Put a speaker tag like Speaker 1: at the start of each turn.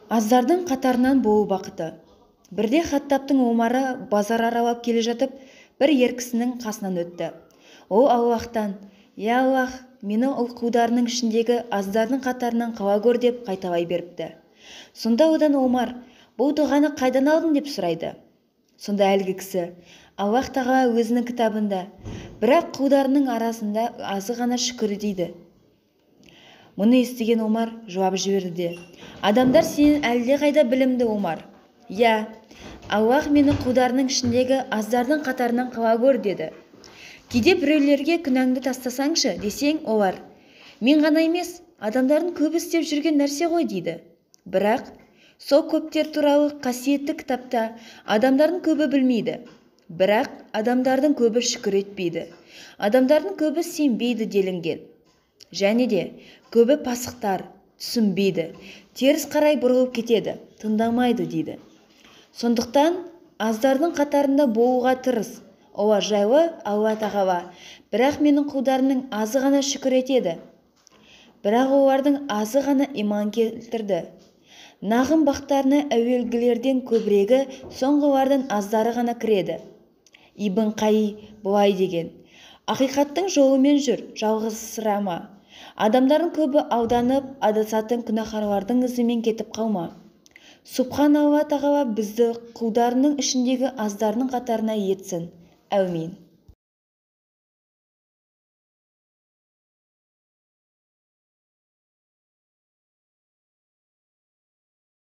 Speaker 1: Аздардың қатарынан болу бақыты. Бірде Хаттабтың Омары базар аралап келе жатып, бір ер кісінің қасынан өтті. Ол Аллаһтан: «Я Аллаһ, мені құлдарының ішіндегі аздардың қатарынан қыла көр», – деп қайталай беріпті. Сонда одан Омар: «Бұл дұғаны қайдан алдың?» – деп сұрайды. Сонда әлгі кісі: «Аллаһ тағала өзінің кітабында: бірақ құлдарының арасында азы ғана шүкір дейді». Мұны естіген Омар жылап жіберді де: «Адамдар сенен әлдеқайда білімді, Омар. Иә, Аллаһ, мені құлдарының ішіндегі аздардың қатарынан қыла көр», – деді. Кейде біреулерге күнәңді тастасаңшы десең, олар: «Мен ғана емес, адамдардың көбі істеп жүрген нәрсе ғой», – дейді. Бірақ сол көптер туралы қасиетті кітапта адамдардың көбі білмейді, бірақ адамдардың көбі шүкір етпейді, адамдардың көбі сенбейді делінген. Және де көбі пасықтар, түсінбейді, теріс қарай бұрылып кетеді, тыңдамайды дейді. Сондықтан аздардың қатарында болуға тырыс. Олар жайлы Алла тағала: «Бірақ менің құлдарымның азы ғана шүкір етеді, бірақ олардың азы ғана иман келтірді. Нағым бақтарына әуелгілерден көбірегі, соңғылардан аздары ғана кіреді». Ибн Қайи былай деген: «Ақиқаттың жолымен жүр, жалғызсырама. Адамдардың көбі алданып адасатын күнәһарлардың ізімен кетіп қалма». Субхан Алла тағала бізді құлдарының ішіндегі аздарының қатарына етсін. Әумин.